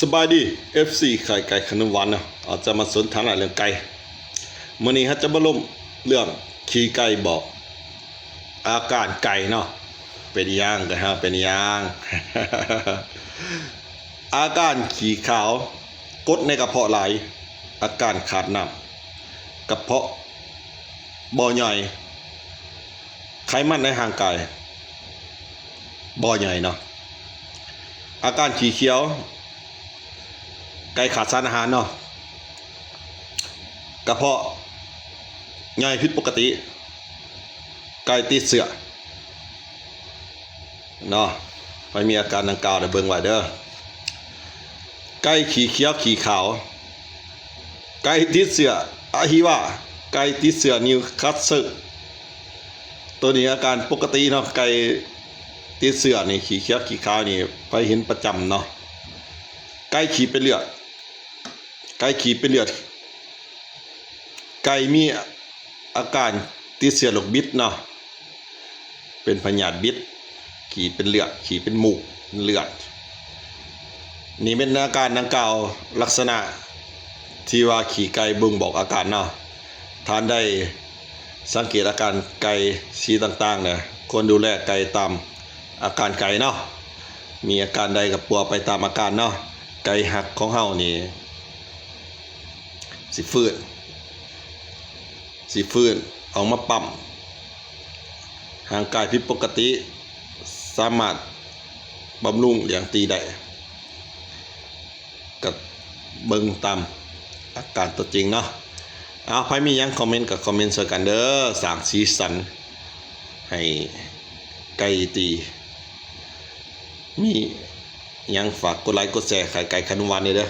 ສະບາຍດີ ເອັຟຊີ ຂ້າຍໄກ່ຂະໜົມຫວານເນາະ, ເຮົາຈະມາສົນທະນາເລື່ອງໄກ່. ມື້ນີ້ເຮົາຈະມາລົມເລື່ອງຂີ້ໄກ່ບອກອາການໄກ່ເນາະ. ເປັນຫຍັງໄກ່ເຮົາເປັນຫຍັງ? ອາການຂີ້ຂາວ, ກົດໃນກະເພາະຫຼາຍ, ອາການຂາດນ້ຳ, ກະເພາະບໍ່ຍ່ອຍ, ໄຂມັນໃນຮ່າງກາຍບໍ່ຍ່ອຍເນາະ. ອາການຂີ້ຂຽວ, ໄກ່ຂາດສານອາຫານເນາະ, ກະເພາະຍ່ອຍຜິດປົກກະຕິ, ໄກ່ຕິດເຊື້ອເນາະ. ໃຜມີອາການດັ່ງກ່າວໄດ້ເບິ່ງໄວ້ເດີ. ໄກ່ຂີ້ຂຽວຂີ້ຂາວ, ໄກ່ຕິດເຊື້ອອະຫິວາ, ໄກ່ຕິດເຊື້ອນິວຄາສເຊິລ. ໂຕນີ້ອາການປົກກະຕິເນາະ, ໄກ່ຕິດເຊື້ອນີ້ ຂີ້ຂຽວຂີ້ຂາວນີ້ ໃຜເຫັນປະຈຳເນາະ. ໄກ່ຂີ້ເປັນເລືອດ, ໄກ່ຂີ້ເປັນເລືອດ, ໄກ່ມີອາການຕິດເຊື້ອໂລກບິດເນາະ, ເປັນພະຍາດບິດ, ຂີ້ເປັນເລືອດ, ຂີ້ເປັນມູກເລືອດ. ນີ້ແມ່ນອາການດັ່ງກ່າວ, ລັກສະນະທີ່ວ່າຂີ້ໄກ່ບົ່ງບອກອາການເນາະ. ທ່ານໃດສັງເກດອາການໄກ່ສີຕ່າງໆນະ, ຄວນດູແລໄກ່ຕາມອາການໄກ່ເນາະ. ມີອາການໃດກໍປົວໄປຕາມອາການເນາະ. ໄກ່ຮັກຂອງເຮົານີ້ຊິຟື້ນ, ຊິຟື້ນອອກມາປ້ຳ, ຮ່າງກາຍຜິດປົກກະຕິ, ສາມາດບຳລຸງລ້ຽງຕີໄດ້. ກໍເບິ່ງຕາມອາການຕົວຈິງເນາະ. ເອົາ ໃຜມີຫຍັງຄອມເມັນກໍຄອມເມັນຊ່ວຍກັນເດີ, ສ້າງສີສັນໃຫ້ໄກ່ຕີ. ມີຫຍັງຝາກກົດໄລກົດແຊໃຫ້ໄກ່ຂະໜົມຫວານແດ່ເດີ.